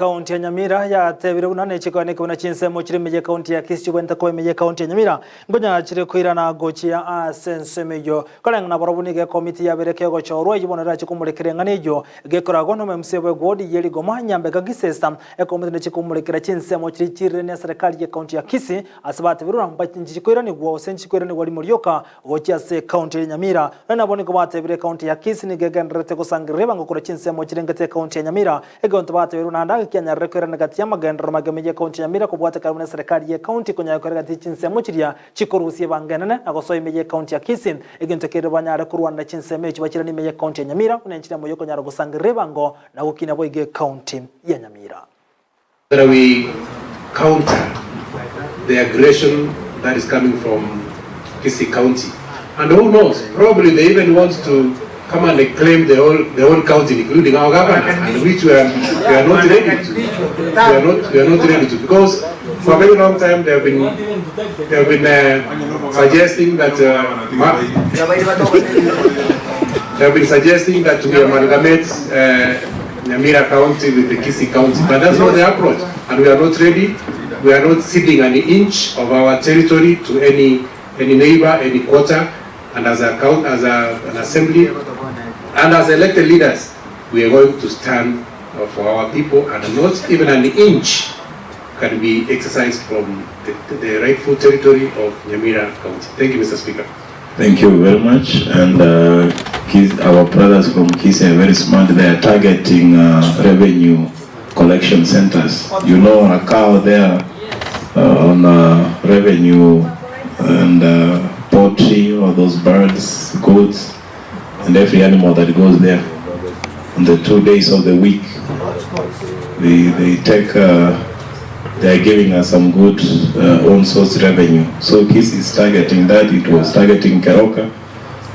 Ekaunti ya Nyamira yatebire buna nechikoanekwa buna chinsemo chire ime y'ekaunti ya Kisii chibwenerete koba ime y'ekaunti ya Nyamira nkonya chire koirana gochia ase ensemo eyio. Koreng'ana barobwo nigo ekomiti yabere kegochorwa eyio bono erache komorekera eng'ana eyio gekoragwa na omomc bwe ward ye Rigoma Nyambega Gisesa. Ekomiti neche komorekera chinsemo chiria chirire ne eserekari y'ekaunti ya Kisii ase batebirwe buna nchikoiranigwa gose nchikoiranigwa rimo rioka Gochia ase ekaunti ya Nyamira, nonya nabwo nigo batebire ekaunti ya Kisii nigo egendererete gosangereria ebango korwa chinsemo chirengete ekaunti ya Nyamira. Egento batebirwe naende ake kianyarire koirana gati y'amagenderero magima y'ekaunti ya Nyamira kobwatekana buna eserekari y'ekaunti ekonyara koira gati chinsemo chiria chikorusia ebango enene na gosoa ime y'ekaunti ya Kisii. Egento keria banyare korwanera chinsemo echi bachirane ime y'ekaunti ya Nyamira buna enchera emo y'okonyara gosangereria ebango na gokina boigo ekaunti ya Nyamira. That we counter the aggression that is coming from Kisii County and who knows probably they even want to come and claim the whole, the whole county including our governor and which we are, we are not ready to. We are not, we are not ready to because for a very long time they have been, they have been uh, suggesting that uh, they have been suggesting that we amalgamate uh, Nyamira County with the Kisii County, but that's not the approach, and we are not ready. We are not ceding an inch of our territory to any any neighbor, any quarter, and as a count, as a, an assembly, and as elected leaders, we are going to stand for our people, and not even an inch can be exercised from the, the rightful territory of Nyamira County. Thank you, Mr. Speaker. Thank you very much. And our brothers from Kisii are very smart. They are targeting revenue collection centers. You know, a cow there on revenue and poultry, all those birds, goats, and every animal that goes there. On the 2 days of the week, they take, they are giving us some good own source revenue. So Kisii is targeting that. It was targeting Keroka.